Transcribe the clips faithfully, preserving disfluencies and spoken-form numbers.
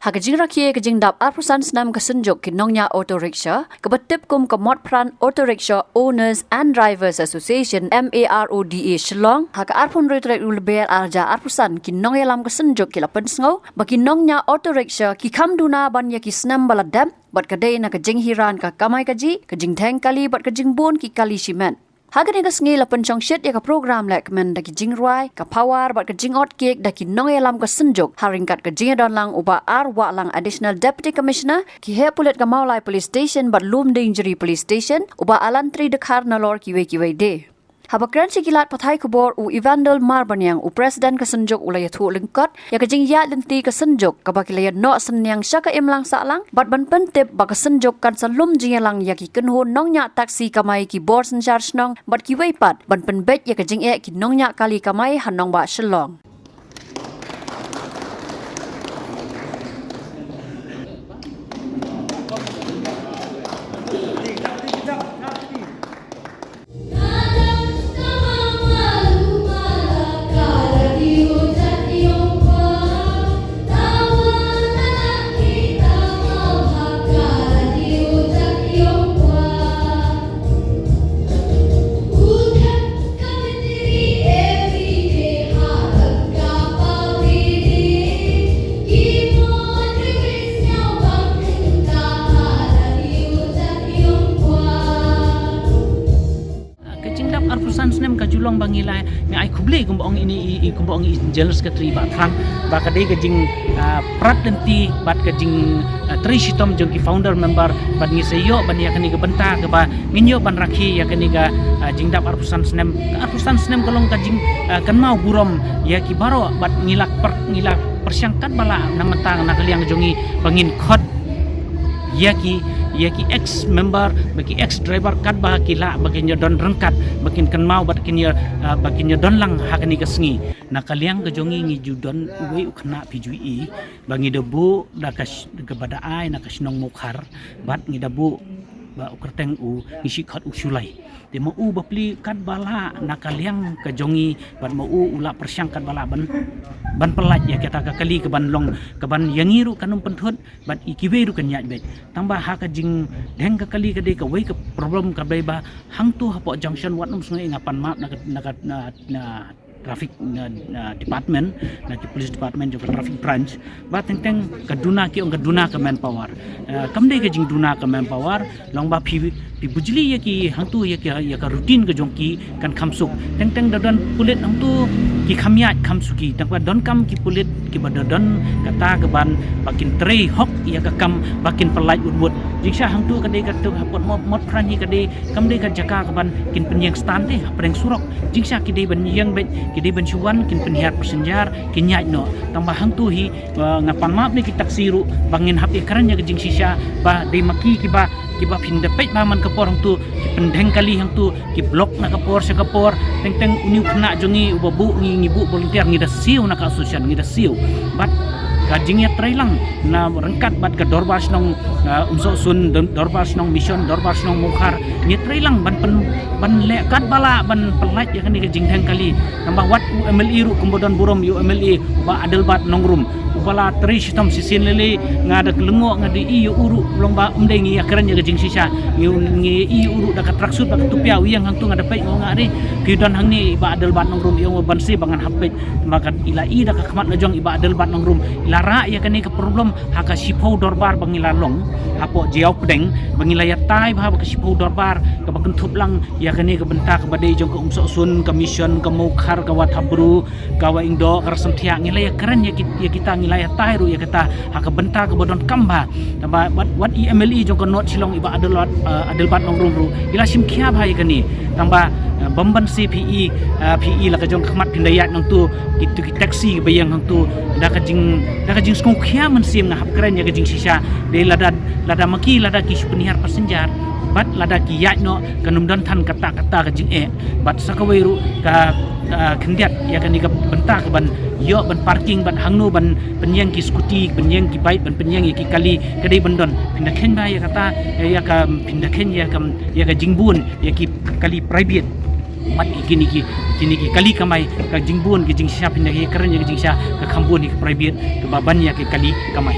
Ha ka jingrakhe ka jingdap arphew san snem ka Synjuk ki Nongñiah Auto Rickshaw, kaba tip kum ka Motphran Auto Rickshaw Owners and Drivers Association, M A R O D A, Shillong, ha ka arphew hynriew tarik u Lber arhajar arphew san, ki nongïalam ka Synjuk ki la pynsngew ba ki nongñiah auto rickshaw ki kham duna ban ïa ki snem ba la dep, bad ka dei na ka jinghiar ka kamai kajih, ka jingdheng kali bad ka jingbun ki kali shimet. Ha kane ka sngi la pynshongshit ïa ka program lehkmen da ki jingrwai, ka pawar bad ka jingot cake da ki nongïalam ka Synjuk, ha ryngkat ka jingïadon lang u Bah R Wahlang, Additional Deputy Commissioner, ki heh pulit ka Mawlai Police Station bad Lumdiengjri Police Station, u Bah Alantri Dkhar, nalor kiwei kiwei de. Haba kren sha ki lad pathai khubor, u Evandel Marbaniang, u President ka Synjuk, u la ïathuh lyngkot ïa ka jingïaid lynti ka Synjuk, kaba ki la ïa noh synñiang sha ka imlang sahlang, bad ban pyntip ba ka Synjuk kan sa lum jingïalang ïa ki kynhun nongñiah taxi kamai, ki bor synshar shnong bad kiwei pat, ban pynbeit ïa ka jingeh ki nongñiah kali kamai ha nongbah Shillong. Ka jingdap arphew san snem ka ju long ba ngi la, ngi ai khublei kumba ong ine i, i kumba ong i General Secretary Bah Thrang, ba ka dei ka jing, ah, prat lynti bad ka jing, ah, trei shitom jong ki founder member, bad ngi sa ïoh ban ïa kane ka bynta kaba ngin ïoh ban rakhe ïa kane ka, ah, jingdap arphew san snem. Ka arphew san snem ka long ka jing, ah, kynmaw burom ïa ki baroh, bad ngi la pyrshang katba lah na mynta na ka liang jong ngi ba ngin khot ïa ki, ïa ki ex member, ba ki ex driver katba ki lah ba kin ïa don ryngkat, ba kin kynmaw bad kin ïa, ah, ba kin ïa don lang ha kane ka sngi. Na ka liang ka jong ngi ngi ju don uwei u khynnah, phi ju i, ba ngi da buh da ka sh-, kaba da ai na ka shnong Mawkhar, bad ngi da buh ba u kyrteng u, ngi shu khot u Shulai. Te ma u bapli katba lah na ka liang ka jong ngi, bad ma u u la pyrshang katba lah ban, ban pyllait ïa kata ka kali kaban long, kaban ïa ngi ruh kan ym pynthut, bad ïa kiwei ruh kan ïaid beit. Tangba ha ka jingdheng ka kali ka dei kawei ka problem ka dei ba hangto hapoh junction, wat nym sngew, nga pan map na ka, na ka, na, na traffic, na, na department, na ki police department jong ka traffic branch, ba teng teng ka duna, ki ong ka duna ka manpower. Eh, kam dei ka jingduna ka manpower, long ba phi, phi bujli ïa ki hangto, ïa ki, ïa ka routine ka jong ki kan kham suk. Teng teng da don pulit hangto ki kham ïaid kham suki. Tang ba donkam ki pulit kiba da don kata kaban ba kin trei hok ïa ka kam, ba kin pyllait wut wut. Jingshisha hangto ka dei ka tu hapdeng Mot, Motphran hi ka dei, kam dei ka jaka kaban kin pynïeng stand te hapdeng surok. Jingshisha ki dei ban ïeng beit, ki dei ban shu wan, kin pynhiar passenger, kin ïaid noh. Tang ba hangto hi, eh, nga pan map na ki taxi ruh ba ngin hap ïakren ïa ka jingshisha, ba dei ma ki kiba, kiba phin da peit ba man ka por hangto ki pyndheng kali hangto, ki block na ka por sha ka por. Teng teng une u khynnah jong ngi uba buh, ngi, ngi buh volunteer, ngi da siew na ka association, ngi da siew. Bad ka jingïatrei lang na ryngkat bad ka Dorbar Shnong, ah, Umsohsun, Dor-, Dorbar Shnong Mission, Dorbar Shnong Mawkhar, ngi trei lang ban pyn-, ban leh katba lah ban pyllait ïa kane ka jingdheng kali. Tang ba wat u M L A ruh kumba don burom ïa u M L A, u Bah Adelbert Nongrum, uba la trei shitom shisien lei lei. Nga da lyngngoh, nga da i ïa u ruh, long ba ym dei ngi ïakren ïa ka jingshisha, ngi, ngi i ïa u ruh da ka tracksuit bad ka tupia, u ïeng hangto, nga da peit, nga ong, "Are, phi don hangne i Bah Adelbert Nongrum?" I ong, "Ban siew, ba ngan hap peit." Tang ba ka, i la i da ka khmat la jong i Bah Adelbert Nongrum, i la rah ïa kane ka problem ha ka shiphew dorbar ba ngi la long hapoh Jaïaw Pdeng, ba ngi la ïatai bha bad ka shiphew dorbar kaba kynthup lang ïa kane ka bynta kaba dei jong ka Umsohsun, ka Mission, ka Mawkhar, ka Wathapbru, ka Wahingdoh, ka Rasamthiah. Ngi la ïakren ïa ki, ïa kita, ngi la ïatai ruh ïa kata ha ka bynta kaba donkam bha. Tang ba wat, wat i M L A jong ka North Shillong, i Bah Adelbert, eh, Adelbert Nongrum ruh, i la shim khia bha ïa kane. Tang ba, eh, bym ban siew, phi i, eh, phi i la ka jong ka khmat phin da ïaid nangto, kito ki taxi ba ïeng hangto, da ka jing, da ka jingsngewkhia mynsiem, nga hap kren ïa ka jingshisha. Dei lada, lada ma ki, lada ki shu pynhiar passenger bad lada ki ïaid noh, kan ym don than kata kata ka jingeh. Bad sa kawei ruh ka, ah, khyndiat ïa kane ka bynta kaban ïoh ban parking, bad hangno ban pynïeng ki scooty, pynïeng ki bike, ban pynïeng ïa ki kali, ka dei ban don. Phin da kheiñ bha ïa kata, ïa ka, phin da kheiñ ïa ka, ïa ka jingbun ïa ki kali private. Bad ïa kine ki, kine ki kali kamai, ka jingbun, ka jingshisha, phin da ïakren ïa ka jingshisha, ka kham bun ïa ki private kaba ban ïa ki kali kamai.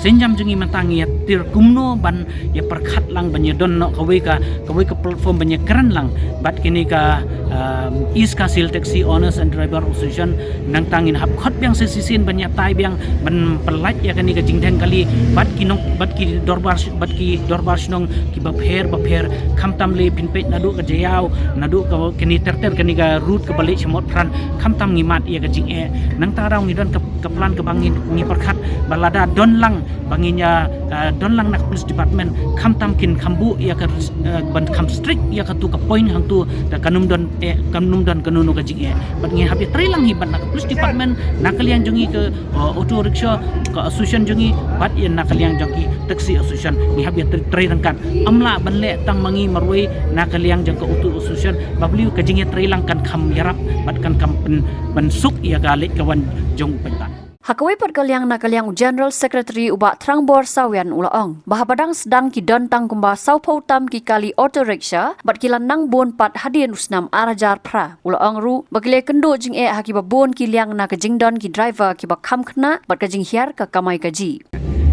Sienjam jong ngi mynta ngi ïa tir kumno ban ïa pyrkhat lang ban ïa don noh kawei ka, kawei ka platform ban ïa kren lang bad kine ka, um, East Khasi Hills Taxi Owners and Driver Association. Nangta ngin hap khot biang sa shisien ban ïa tai biang ban pyllait ïa kane ka jingdheng kali bad ki nong, bad ki dorbar, bad ki dorbar shnong kiba pher bapher, khamtam lei phin peit naduh ka Jaïaw, naduh ka kane ter ter kane ka route kaba leit sha Motphran, khamtam ngi mad ïa ka jingeh. Nangta ruh ngi don ka, ka plan kaba ngi, ngi pyrkhat ba lada don lang ba ngin ïa, eh, don lang na ka police department, khamtam kin kham buh ïa ka, eh, ban kham strict ïa katu ka point hangtu, da kan ym don, eh, kan ym don kano kano ka jingeh. Bad ngi hap ïa trei lang hi bad na ka police department, na ka liang jong ngi ka, uh, auto rickshaw ka association jong ngi, bad ïa na ka liang jong ki taxi association ngi hap ïa trei, trei ryngkat. Ym lah ban leh tang ma ngi marwei na ka liang jong ka auto association, balei ka jingïatrei lang kan kham ïarap bad kan kham pyn, pynsuk ïa ka leit ka wan jong u paidbah. Ha kawei pat ka liang, na ka liang u General Secretary u Bah Thrangbor Sawian u la ong ba haba dang sdang ki don tang kumba sawphew tam ki kali auto rickshaw bad ki la nang bun pat hadien u snem ar hajar phra. U la ong ruh ba ki la ïakynduh jingeh ha kiba bun ki liang na ka jingdon ki driver kiba kham khynnah bad ka jinghiar ka kamai kajih.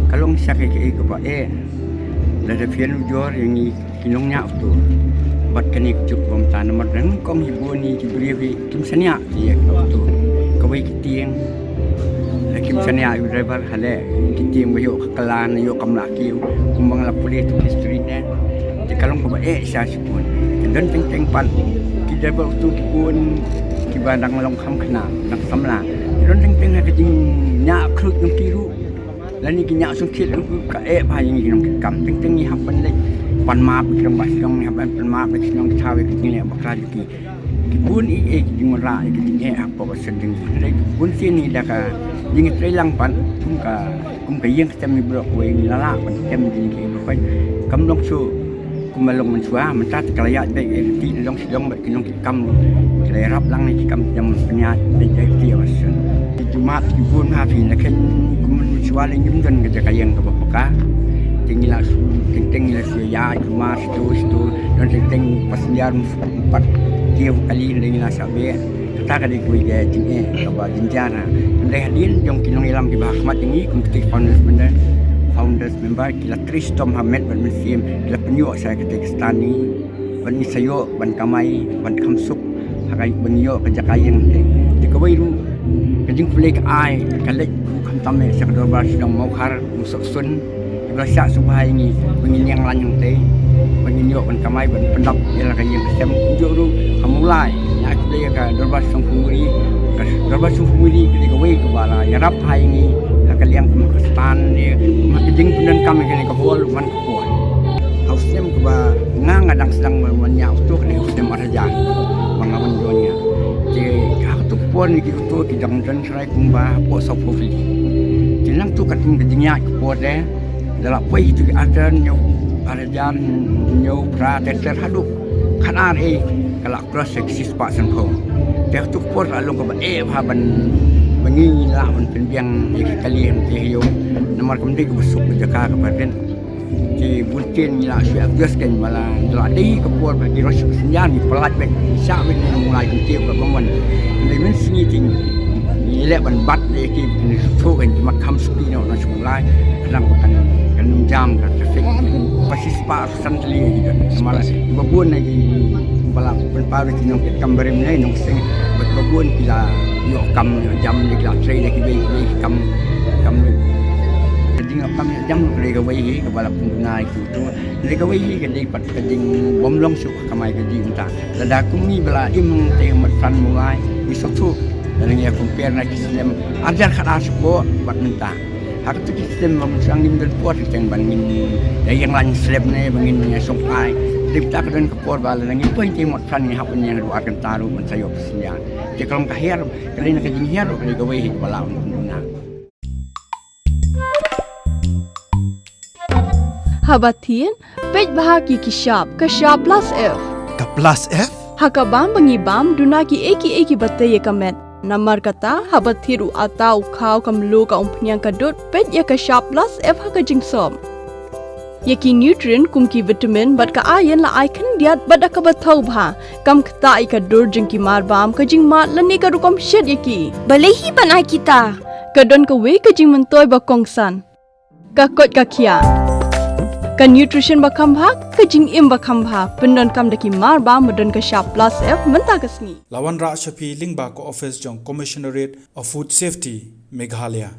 Ka long sha kaei kaei kaba eh. Lada phi ïanujor ïa ngi ki nongñiah auto bad kane ka juk ba mynta namar dang kong hi bun hi ki briew hi kim shaniah ïa ka auto. Kawei ki tieng la kim shaniah ïa u driver, hale ki tieng ba ïoh ka kylla ne ïoh kam lah kiew kumba nga la pule tu history ne. Te ka long kaba eh sha shibun. Te don teng teng pat ki driver auto ki bun kiba dang long kham khynnah, dang samla. Te don teng teng ha ka jingñiah khluit jong ki ruh lane ki ñiah sngewthuh ruh ka eh bha ïa ngi ki nongkitkam. Teng teng ngi hap ban leit pan map ki nongbah shnong, ngi hap ban pan map ki nongthaw ïa ki jingleh bakla jong ki. Ki bun ïa ki jingwanrah ïa ki jingeh hapoh ka seng jong ngi. Hynrei bun sien ngi da ka jingtrei lang pat kum ka, kum ka ïing ka sem ngi baroh kawei ngi la lah ban tem jingeh baroh kawei. Kam long shuh kumba long mynshuwa, mynta te ka la ïaid beit ïa ki riti long sha long bad ki nongkitkam ruh. Ki la ïarap lang ïa ki kam jam pynïaid beit ïa ki riti ïa ka seng. Ki jummat ki bun ha phi la khein kum mynshuwa lei ngim don ka jaka ïeng kaba paka. Te ngi la shu, teng teng ngi la shu ïaid jummat sha tu sha tu. Don teng teng passenger Pat kiew kali hynrei ngi la shah beh. Kata ka dei kawei ka jingeh kaba jynjar. Hynrei hadien jong ki nongïalam kiba ha khmat jong ngi kum kita ki founders member, founders member ki la trei shitom ha met bad mynsiem, ki la pynïoh sha kata ka stand ngi. Ban ngi sa ïoh ban kamai, ban kham suk ha ka, ban ïoh ka jaka ïeng te. Te kawei ruh ka jingpynleit ka ai ka leit ruh khamtam eh sha ka dorbar shnong Mawkhar, Umsohsun. Ba la shah sngewbha ïa ngi ba ngin ïeng lain hangtei, ba ngin ïoh ban kamai ban pyndap ïa la ka ïing ka sem. Kumjuh ruh ha Mawlai, ïa ka dei ka Dorbar Shongpumuri, ka Dorbar Shongpumuri ka dei kawei kaba la ïarap ha ïa ngi ha ka liang kum ka stand ne, kum ha ka jingpyndonkam ïa kane ka hall man ka por. Ha u snem kaba nga nga dang sdang ban wan ñiah auto ka dei u snem ar hajar ba nga wan ïoh ñiah. Te ha katu ka por ne ki auto ki dang don trai kumba hapoh sawphew tylli. Te nangtu katkum ka jingïaid ka por de, da la poi tu ki ar hajar hynñiew, ar hajar hynñiew phra, ter ter haduh khatar eh ka la cross ïa ki shispah sanphew. Te ha tu ka por la long kaba eh bha ban, ba ngi lah ban pynbiang ïa ki kali hangtei ha ïew. Namar kam dei kaba suk ka jaka kaba rit. Te bun sien ngi la shu adjust kein ba la, da la dei ka por ba ki rush passenger ngi pyllait beit, shah beit ne nong lai kumtiew ka bang wan. Hynrei mynsngi te ngi leh ban bat ïa ki, ngi shu kein, ki mat kham suki noh na shu lai. Khnang ba kan, kan ym jam ka traffic. Ba shispah san tylli ïa ki don. Namar ba bun ïa ki ba la pynpaw ïa ki nongkitkam barim ne nongseng. Ba, ba bun ki la ïoh kam ïoh jam ne ki la trei ne kiwei kiwei ki kam, kam. Ka jingïoh kam ïoh jam ka dei kawei hi kaba la pynbna ïa ki auto. Ka dei kawei hi ka dei pat ka jingbymlong shuh ka kamai kajih mynta. Lada kum ngi ba la im hangtei ha Motphran Mawlai ngi sngewthuh. Lada ngi ïa compare na ki snem ar hajar khatar shapoh bad mynta. Ha katu ki snem ba mynta ngim don por teng ban ngin ïa ïeng lain slem ne ba ngin ïa shongkai. Dei mynta ka don ka por ba lada ngi poi hangtei Motphran ngi hap ban ïeng haduh ar kynta ruh ban sa ïoh passenger. Te ka long ka hiar, ka dei na ka jinghiar ruh ka dei kawei hi kaba la ong kumno. Haba thied, peit bha ki ki shap, ka shap Plus F. Ka Plus F? Ha ka bam ba ngi bam, duna kiei kiei kiba tei ïa ka met. Namar kata, haba thied u atta, u khaw, ka mluh, ka umphniang, ka dud, peit ïa ka shap Plus F ha ka jingsop. Ïa ki nutrient kum ki vitamin bad ka iron la ai khyndiat bad da kaba thaw bha. Kam ktah ïa ka dur jong ki marbam, ka jingmad lane ka rukom shet ïa ki. Balei hi ban ai kita? Ka don kawei ka jingmyntoi ba kongsan. Ka koit ka khiah, ka nutrition ba kham bha, ka jingim ba kham bha, pyndonkam da ki mar ba ma don ka shap plus F mynta ka sngi. La wanrah sha phi lyngba ka office jong Commissionerate of Food Safety, Meghalaya.